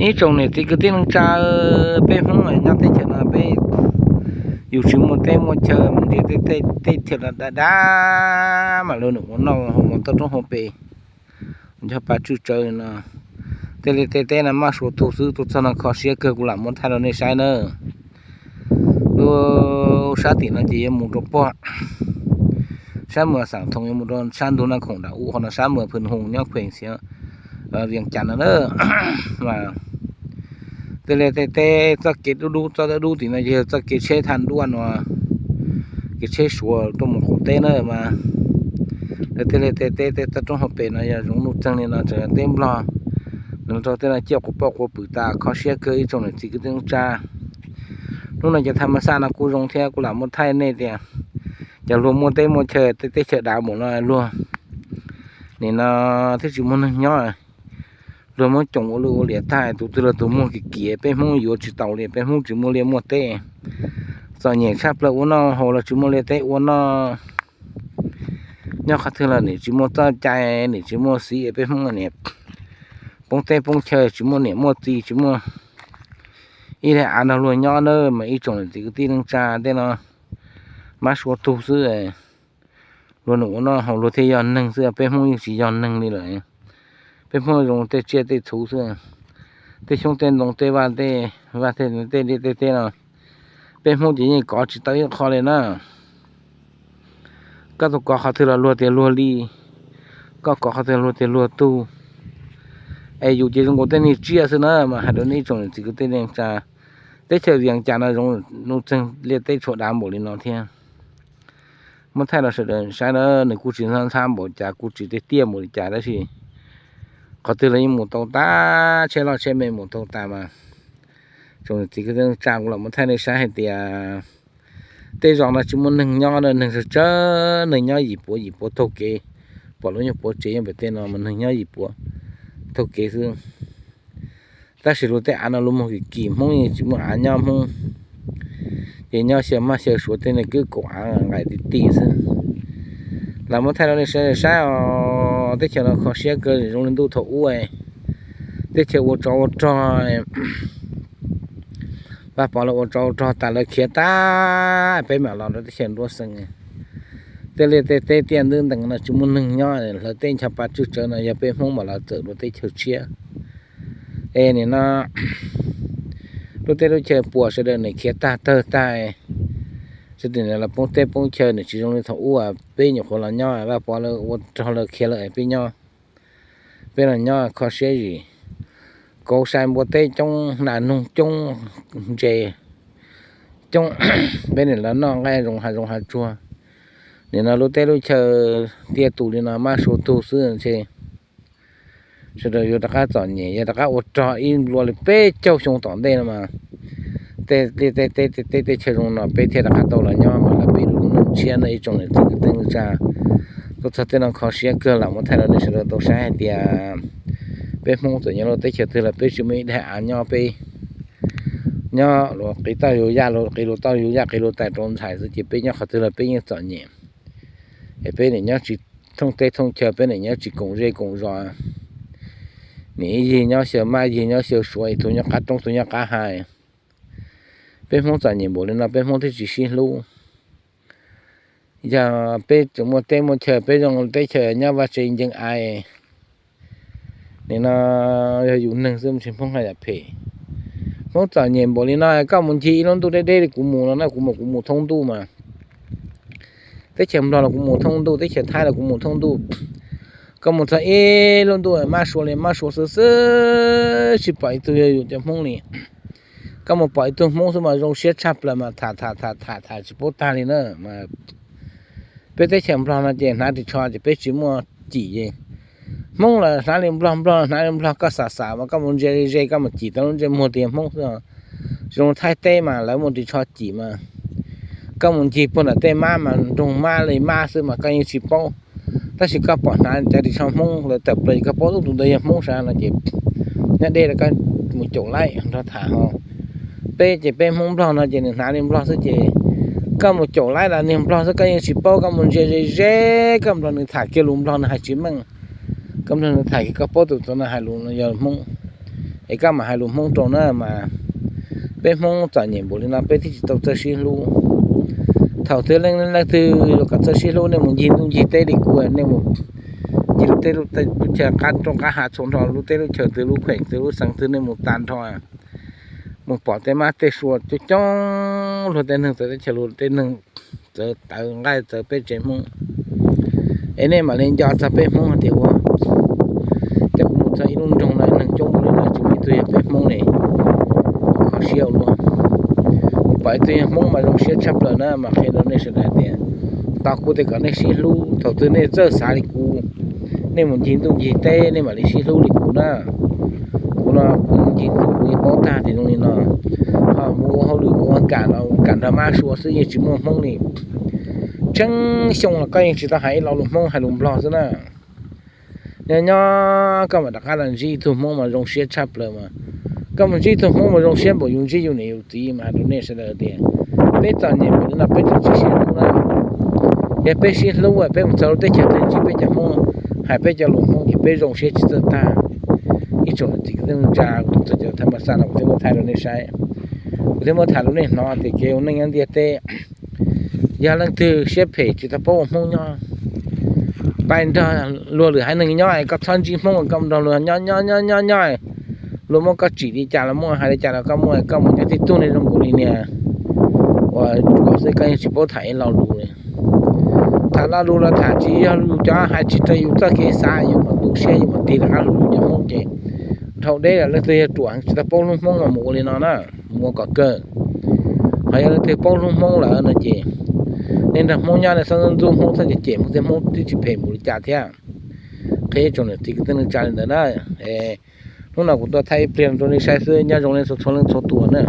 Ib tsoom niam txiv kwv tij neej tsa, peb Hmoob nyob teb chaws no peb yus tsis muaj teb muaj chaw, mus nrhiav tej chaw dav dav mas luag nws ua noj hauv mos toj roob hauv pes, ncho pa tswj tsawv no. Tej liaj tej teb no mab sua tug xwb, tuaj txog no kho siab kawg, kuv lam muab thaij rau nej saib na. Lub sab tim no ces yuav mus rau pog sab Muas Xam Thoos, yuav mus rau sab ntug Naj Khoom nram ub, qhov no sab Muas Phwm Hoos nyob khuem xia Vias Cas no na. Mas tej liaj tej teb, txoj kev dub dub, txoj dub dub tim no ces yog txoj kev tsheb thaj duaj no, kev tsheb Suav tuaj mus qaum teb na mas. Lawv tej liaj tej teb, tej toj roob hauv pes no yog zoov nuj txeeg li no tseem yog teb Nplog. Nws rau tej no ciaj quas poj quas pwm tas, kho siab kawg ib tsoom niam txiv kwv tij neej tsa. Hnub no cov thaj ma xaj no kuj zoo thiab, kuv lam muab thaij nej tias cov luag muaj teb muaj chaw, tej teb chaws dav npaum no luag nim no thiaj tsis muaj neeg nyob. Luag muab coom ua lwj ua liam tag, tus twg los tus muag kim kim, peb Hmoob yuav tsis taus li, peb Hmoob tsis muaj liaj muaj teb. Txom nyem tshaj plaws, ua noj haus los tsis muaj liaj teb ua noj. Nyob qhov twg los nim tsis muaj txoj cai, nim tsis muaj xiv, peb Hmoob nim poob teb poob chaw, tsis muaj niam muaj txiv, tsis muaj ib daim av nrog luag nyob na. Mas ib tsoom niam txiv kwv tij neej tsa, tej no mab sua tug xwb, luag nws ua noj haus luag thiaj yog neeg xwb, peb Hmoob yeej tsis yog neeg li lawm. Peb Hmoob zoo tej tsiaj tej txhu xwb, tej xyoob tej ntoo tej vaj tej vaj tej tej tej tej no, peb Hmoob ces yeej kov tsis tau ib qho li na. Koj tuaj kov qhov twg los luag tias luag li, koj kov qhov twg luag tias luag tug. Es yus ces zoo nkaus tej niag tsiaj xwb na. Mas hais rau nej ib tsoom niam txiv kwv tij neej tsa, teb chaws Vias Cas no zoo nuj txeeg, liaj teb tshuav dav npaum li no thiab. Muab thaij rau sawv daws saib na, nws kuj tsis ntxhab ntxhab npaum cas, kuj tsis tiaj tiaj npaum li cas, tab sis qhov twg los yeej mus tau tas, tsheb loj tsheb me mus tau tas mas. Tsoom niam txiv kwv tij neej tsa, kuv lam muab thaij nej saib hais tias tej zos no tsis muaj neeg nyob na, neeg tsawg tsawg, neeg nyob yim puav yim puav taug kev, pom lub nyuag puav tsev nyob pem tej no mas neeg nyob yim puav taug kev xwb. Tab sis luag tej av no luag muag kim kim, Hmoob yeej tsis muaj av nyob, Hmoob ces nyob xyaw maj xyaw suav tej niag kwj kaum av nqaim ti ti xwb. Lam muab thaij rau nej saib os, teb chaws no kho siab kawg, zoo li ntuj thaum ub, teb chaws ua tsov ua rog. Vaj Pov lawv ua tsov ua rog tas lawv khiav tag, peb mam los rau teb chaws nruab xeev. Tej liaj tej teb tiaj ntub ntees no tsis muaj neeg nyob, hlawv tej ncho pa tswj tsawv no yog peb Hmoob mam los txawm dua teb chaws tshiab. Es nim no lub teb lub chaw puas sawv daws nim khiav tag tawg tag, sawv daws los poob teb poob chaw, nws tsis zoo li thaum ub peb nyuam qhuav los nyob, Vaj Pov lawv ua rog lawv khiav lawm peb nyob, peb los nyob kho siab zim. Kauv sai npua teb coob, nas noog coob, ntses coob, peb nim los noj nqaij zoo hav zoov hav tsuag. Nim no lub teb lub chaw tiaj tus li no mab sua tug xwb ntshe sawv daws yuav rov qab txom nyem, yog rov qab ua rog ib nplua li peb caug xyoo tom ntej no mas tej liaj tej teb tej chaw zoo no peb thiaj rov qab tau los nyob mas los peb lub neej tshiab na ib tsoom niam txiv kwv tij neej tsa. Tuaj txog tej no kho siab kawg, lam muab thaij rau nej sawv daws tau saib hais tias peb Hmoob txawm nyob lub teb chaws twg los peb tsis muaj ib daim av nyob, peb nyob luag qiv tauj yuav yaj, luag qiv luag tauj yuav yaj, qiv luag tais rau ntxhais xwb ces peb nyob qhov twg los peb yeej txom nyem. Es peb nim nyob tsis thooj teb thooj chaw, peb nim nyob tsis koom zej koom zos, nim ib yig nyob xyaw maj, ib yig nyob xyaw suav, tus nyob qab roob tus nyob qab hais. Peb Hmoob txom nyem npaum li no peb Hmoob thiaj tsis sib hlub. Yog peb tseem muaj teb muaj chaw, peb zoo teb chaws nyob vaj tse ncees ais, nim no yog yus neeg xwb mas tsis Hmoob haj yam phem. Hmoob txom nyem npaum li no, koj mus ncig ib lub ntuj deb deb li kuv mus no na, kuv mus kuv mus thoob ntuj mas. Teb chaws Nplog los kuv mus thoob ntuj, teb chaws Thaib los kuv mus thoob ntuj. Koj mus txog ib lub ntuj mab sua li mab sua xwb xwb, tsis pom ib tug yog yus cov Hmoob li. Koj mus pom ib tug Hmoob xwb mas zoo siab tshaj plaws mas tham tham tham tham tham tsis paub tag li na. Peb teb chaws Nplog no ces hnav ris tsho ces peb tsis muaj cim. Hmoob los hnav li Nplog, Nplog los hnav li Nplog, koj xam xam mas koj mus ntsia ze ze, koj mus cim tau lub ntsej muag tias Hmoob xwb. Zoo Thaib teb mas lawv muaj ris tsho cim mas koj mus ncig puag nram tej mab mas nroog mab li mab xwb mas koj yeej tsis paub. Tab sis koj pom hnav cov ris tsho Hmoob lawv tawm plaws ces koj paub tus ntawd yog Hmoob sav no ces nyob deb los koj mus caum laib nrog tham ho. Peb ces peb Hmoob Nplog no ces nws hnav li Nplog xwb ces koj mus caum laib los niag Nplog xwb koj yeej tsis paub, koj mus ntsia ze ze, koj nrog nws tham kiag lus Nplog nws hais tsis meej, koj nrog nws tham kiag koj paub tus ntawd nws hais lus no yog Hmoob. Es koj mam hais lus Hmoob rau na mas, peb Hmoob txom nyem npaum li no peb twb tsis tau txawj sib hlub. Thaum twg leej leej twg yuav kom txawj sib hlub, nej mus ncig ntuj ncig teb li kuv, nej mus ncig lub teb lub chaw, qab roob qab hav, txhua nrho lub teb lub chaw twg, lub khuem twg, lub xeev twg, nej mus tag nrho, mus pom tej mab tej sua coob coob luag tej neeg txawv teb chaws, luag tej neeg txawv tawv nqaij txawv peb tsev Hmoob. Es nej mam li nco txog peb Hmoob hais tias ua cas kuv mus txog ib lub nroog no neeg coob npaum li no tsis muaj ib tug yog peb Hmoob li. Kho siab ua luaj. Kuv pom ib tug yog Hmoob mas zoo siab tshaj plaws na mas qhia rau nej sawv daws tias, tos kuv tias kom nej sib hlub, thaum twg nej txawj xav li kuv, nej mus ncig ntuj ncig teb nej mam li sib hlub li kuv na. Kuv no kuv ncig ntuj kuv yeej paub tag tias zoo li no, ho mus ua hauj lwm mus ua kam no kam nrog mab sua xwb yeej tsis muaj Hmoob li. Tsheej xyoo los koj yeej tsis tau hais ib lo lus Hmoob, hais lus Nplog xwb na. Nyob nyob koj mam rov qab los ntsib ib tug Hmoob mas zoo siab tshaj plaws mas. Koj mus ntsib ib tug Hmoob mas zoo siab npaum yus ntsib yus niam yus txiv mas hais rau nej sawv daws tias, peb txom nyem npaum li no peb tseem tsis sib hlub na. Yog peb sib hlub, peb mus txog lub teb chaws twg ntsib peb cov Hmoob, hais peb cov lus Hmoob ces peb zoo siab tsis txawj tag. Ib tsoom niam txiv kwv tij neej tsa, kuv tus txawj cov thaij ma xaj no kuv thiaj muab thaij rau nej saib, kuv thiaj muab tham rau nej hnov tias kev ua neej nyob ntiaj teb, yog leej twg siab phem tsis tau paub ua Hmoob nyob, pais nrog luag lwm haiv neeg nyob es koj txhob ntsib Hmoob, koj mus nrog luag nyob nyob nyob nyob nyob, luag muab koj tsim li cas los muaj, hais li cas los koj muaj, koj mus nyob tib tug niag zoo nkaus li niag uas ruam xwb, koj yeej tsis paub tham ib lo lus li. Tham lo lus los tham tsis yog yus cov hais, tsis raws yus txoj kev xav, yus mam tu siab, yus mam tig rov qab hlub yus cov Hmoob ces dhau deb lawm. Leej twg yog ruam tsis tau paub hlub Hmoob mas mus ua li no na, mus ua kom kawg. Ho yog leej twg paub hlub Hmoob lawm no ces nej nrog Hmoob nyob nej txhob ntxub Hmoob, txhob cem cem Hmoob thiab, Hmoob twb tsis phem npaum li cas thiab. Qhia ib tsoom niam txiv kwv tij neej tsa li ntawd na. Hnub no kuv tuaj thaij ib pliag rau nej saib xwb, nyob zoo nej txhua txhua leej txhua tus na.